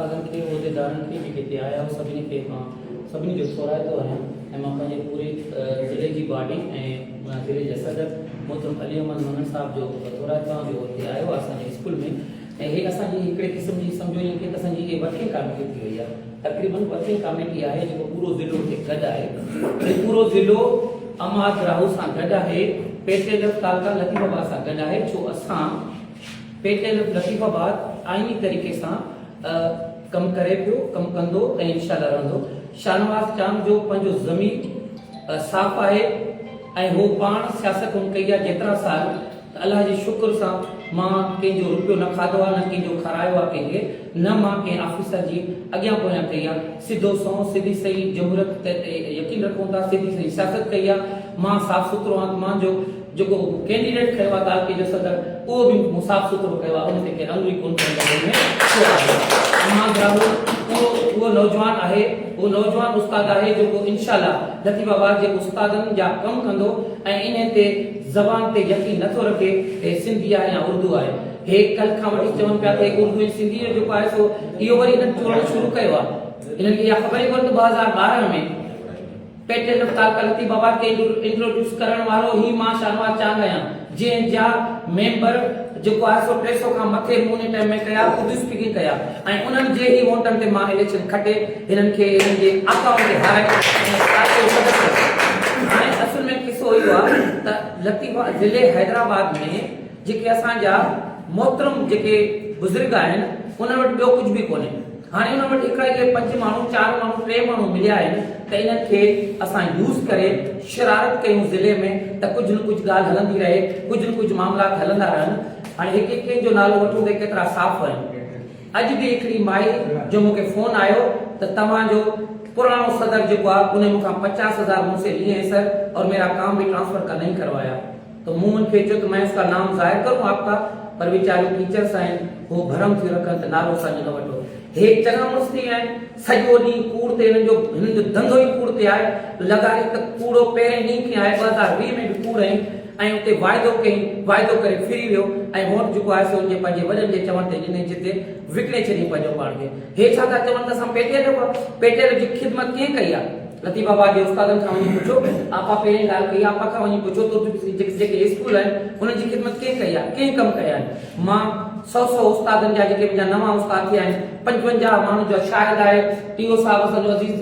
استادن کي عهديدارن کي جيڪي هتي آيا هئا سڀني کي مان سڀني جو ٿورائتو آهيان ۽ مان پنهنجي پوري ضلعي جي باڊي ۽ ضلعي جي صدر محترم علي احمد مڱڻ صاحب جو ٿورائتو آهيان جو هتي آيو آهي اسان جي اسڪول ۾ ۽ هي اسان جي هڪڙي قسم جي سمجهو ائين ڪي ته اسان جي هي ورڪنگ ڪاميٽي ٿي وئي آهي تقريبن ورڪنگ ڪاميٽي آهي جيڪو پورو ضلعو هتي گڏ آهي هي پورو ضلعو اماد راهو سان گڏ آهي پيٽيلف تعلقه لطيف آباد سان گڏ آهي ڇو اسان پيٽيلف لطيف آباد آئيني طريقي سان ڪم ڪري پيو ڪم ڪندو ۽ انشاء الله رهندو شاهنواز چانگ جو پنهنجو ضمير صاف آهي ۽ هو پاڻ سياست هن ڪئي آهي جيترا سال ته الله جي شڪر سان مان ڪنهن جو روپيو نه کاڌو آهي نه ڪنهن جو کارايو آهي ڪنهن کي نه مان ڪنهن آفيسر جي اڳيان پويان ڪئي آهي سڌو سنئون سڌي صحيح جمهوريت تي يقين رکون ٿا سڌي صحيح سياست ڪئي آهي مان صاف سٿرو آهيان ته مان جو جيڪو ڪينڊيڊيٽ کنيو آهي تعلقي جو صدر اهو به مون صاف سٿرو ڪيو آهي ان تي ڪنهن انگري ڪونه کڻي ته هن ۾ ڇو آهي امان گراهو اهو اهو نوجوان آهي اهو نوجوان استاد آهي جيڪو انشاء الله لطيف آباد جي استادن جا ڪم ڪندو ۽ انهي تي زبان تي يقين نه ٿو رکي ته هي سنڌي آهي يا اردو آهي هي ڪلهه کان وٺي چون پيا ته هي اردو ۽ سنڌي جو جيڪو آهي سو اهو وري هنن چورڻ شروع ڪيو آهي هنن کي اها خبر ئي ڪونه ته 2012 ۾ پيٽنٽ آف تعلقه لطيف آباد کي انٽروڊيوس ڪرڻ وارو هي مان شاهنواز چانگ آهيان جنهن جا ميمبر جيڪو آهي سو 300 کان مٿي مون ان ٽائيم ۾ ڪيا اردو اسپيڪنگ ڪيا ۽ انهن جي ئي ووٽن تي مان اليڪشن کٽي هنن کي هنن جي آقائن کي هارائي ۽ تعلقي جو صدر ڪيو. هاڻي اصل ۾ قصو اهو آهي ته لطيف ضلعي حيدرآباد ۾ جيڪي اسان جا محترم جيڪي بزرگ آهن انهن وٽ ٻيو ڪجهه به ڪونهي. هاڻي انهن وٽ هڪڙا اهي پنج ماڻهو، چار ماڻهو، ٽي ماڻهو مليا آهن ته انهن کي اسان يوز ڪري شرارت ڪيون ضلعي ۾ ته ڪجهه نه ڪجهه ڳالهه هلندي رهي، ڪجهه نه ڪجهه معاملات هلندا رهن. هاڻي هڪ هڪ ڪنهن جو نالو وٺون ته ڪيترا صاف آهن. اڄ به هڪڙي مائي جو مون کي فون آيو ته توهان جو پراڻو صدر جيڪو آهي انهي مون کان پچاس هزار مون سي ليئي هين سر اور ميرا ڪام به ٽرانسفر ڪا نهين ڪروايا. ته مون ان کي چيو ته مين اس ڪا نام ظاهر ڪرون آپ ڪا پر ويچاريون ٽيچرس آهن هو ڀرم ٿيون رکن ته نالو اسان جو نه وٺو. هي چڱا مڙس ٿي ويا آهن سڄو ڏينهن ڪوڙ تي هنن جو هنن جو ڌنڌو ئي ڪوڙ تي آهي لغاري ته ڪوڙو پهرين ڏينهن کان آهي 2020 ۾ به ڪوڙ هنئي ۽ اتي واعدو ڪيائين واعدو ڪري ڦري ويو ۽ ووٽ جيڪو آهي سو ان جي پنهنجي وڏن جي چوڻ تي ڏنائين جتي وڪڻي ڇڏيائين پنهنجو پاڻ کي. هي ڇا ٿا چون ته اسان پيٽيل پيٽيل جي خدمت ڪنهن ڪئي آهي؟ لطيف آباد جي استادن کان وڃي پڇو، آپا پهرين ڳالهه ڪئي، آپا کان وڃي پڇو ته اتي جيڪي جيڪي اسڪول آهن انهن جي خدمت ڪنهن ڪئي آهي، ڪنهن ڪم ڪيا آهن؟ مان سئو سئو استادن جا جيڪي منهنجا نوان استاد ٿيا آهن، 55 ماڻهن جو شاهد آهي ٽي او صاحب اسان جو عزيز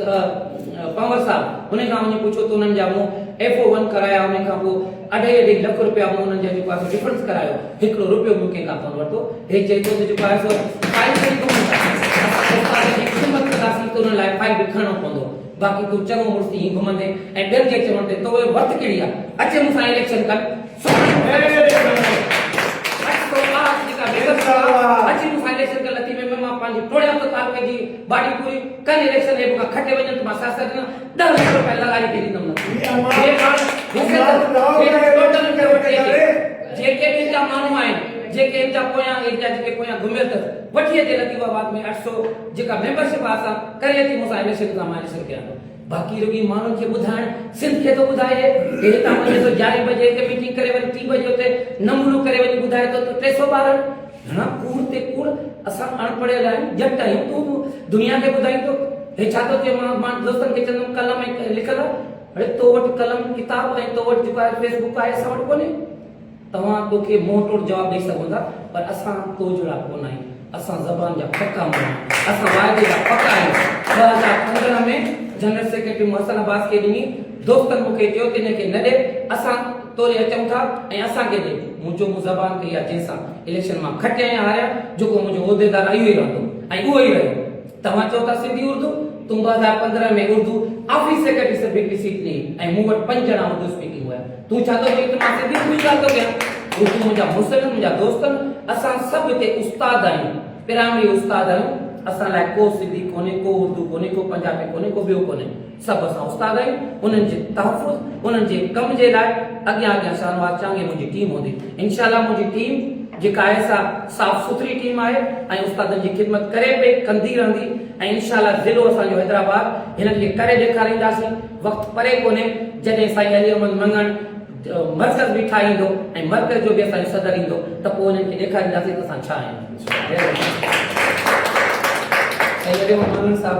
پنهور صاحب انهن کان وڃي پڇو ته انهن جا مون ايف او ون ڪرايا انهن کان پوء اڍائي اڍائي لک روپيا مون انهن جا جيڪو آهي سو ڊفرنس ڪرايو هڪڙو روپيو مون ڪنهن کان ڪونه ورتو. هي چئي ٿو ته جيڪو آهي سو فائل کڻي گهمون ٿا. اسان استادن جي خدمت ڪنداسين ته انهن لاء فائل به کڻڻو پوندو. باقي تون چڱو مڙس ٿي هين گهمندين ۽ ٻين جي چوڻ تي تو وت ڪهڙي آ. اچي مون سان اليڪشن ڪر. سڀاڻي مون سان اليڪشن ڪرڻو اٿئي. اچ تو آ جيڪا بيوس آ. اچي مون سان اليڪشن ڪر لطيف ۾ مان پنهنجي ٽوڙيان ٿو تعلقي جي باڊي پوري. ڪن اليڪشن هي مون کان کٽي وڃن ته مان سياست نه 10 لک روپيا لغاري کي ڏيندم نه. هي پاڻ حسين هي ٽوٽل جيڪي به هن جا ماڻهو آهن جيڪي هن جا پويان هن جا جيڪي پويان گهميل اٿس وٺي اچي لطيف آباد ۾ 800 جيڪا ميمبرشپ آهي سا ڪري اچي مون سان اليڪشن سان مان اليڪشن ڪيان ٿو باقي رڳي ماڻهن کي ٻڌائڻ سنڌ کي ٿو ٻڌائي هي هتان وڃي ٿو يارهين بجي هتي ميٽنگ ڪري وري ٽين بجي اتي نمونو ڪري وڃي ٻڌائي ٿو ته 312 گهڻا ڪوڙ تي ڪوڙ اسان اڻ پڙهيل آهيون ڄٽ آهيون تون دنيا کي ٻڌائين ٿو هي ڇا ٿو چئي مان مان دوستن کي چوندم قلم ۽ لکل آهي اڙي تو وٽ قلم ڪتاب ۽ تو وٽ جيڪو آهي فيس بڪ آهي اسان وٽ ڪونهي. توهان توکي منهن ٽوڙ جواب ڏئي سگهون ٿا پر اسان تو جهڙا ڪونه آهيون. اسان زبان جا پڪا ماڻهو آهيون. اسان واعدي جا پڪا آهيون. 2015 ۾ جنرل سيڪريٽري مون حسن عباس کي ڏني. دوستن مون کي چيو ته ان کي نه ڏي. اسان تو ڏي اچون ٿا ۽ اسان کي ڏي. مون چيو مون زبان ڪئي آهي جنهن سان اليڪشن مان کٽيان يا هاريان جيڪو منهنجو عهديدار آهي اهو ئي رهندو ۽ اهو ئي رهيو. توهان چئو ٿا سنڌي اردو، تون 2015 ۾ اردو آفيس سيڪريٽري صرف هڪڙي سيٽ ڏني ۽ مون وٽ پنج ڄڻا اردو اسپيڪنگ هيا. تون ڇا ٿو چئين ته مان سنڌي اردو جي ڳالهه ٿو ڪيان؟ اردو منهنجا مڙس آهن، منهنجا دوست آهن، اسان سڀ هتي استاد آهيون، پرائمري استاد آهيون، اسان لاء ڪو سنڌي ڪونهي، ڪو اردو ڪونهي، ڪو پنجابي ڪونهي، ڪو ٻيو ڪونهي. سڀ اسان استاد آهيون، انهن جي تحفظ، انهن جي ڪم جي لاء اڳيان اڳيان شاهنواز چانگي منهنجي ٽيم هوندي. انشاء الله منهنجي ٽيم جيڪا آهي سا صاف سٿري ٽيم آهي ۽ استادن جي خدمت ڪري پئي، ڪندي رهندي ۽ انشاء الله ضلعو اسان جو حيدرآباد هنن کي ڪري ڏيکارينداسين. وقت پري ڪونهي جڏهن سائين علي احمد مڱڻ مرڪز به ٺاهيندو ۽ مرڪز جو به اسان جو صدر ايندو ته پوء انهن کي ڏيکارينداسين ته اسان ڇا آهيون. سائين علي محمد مڱڻ صاحب.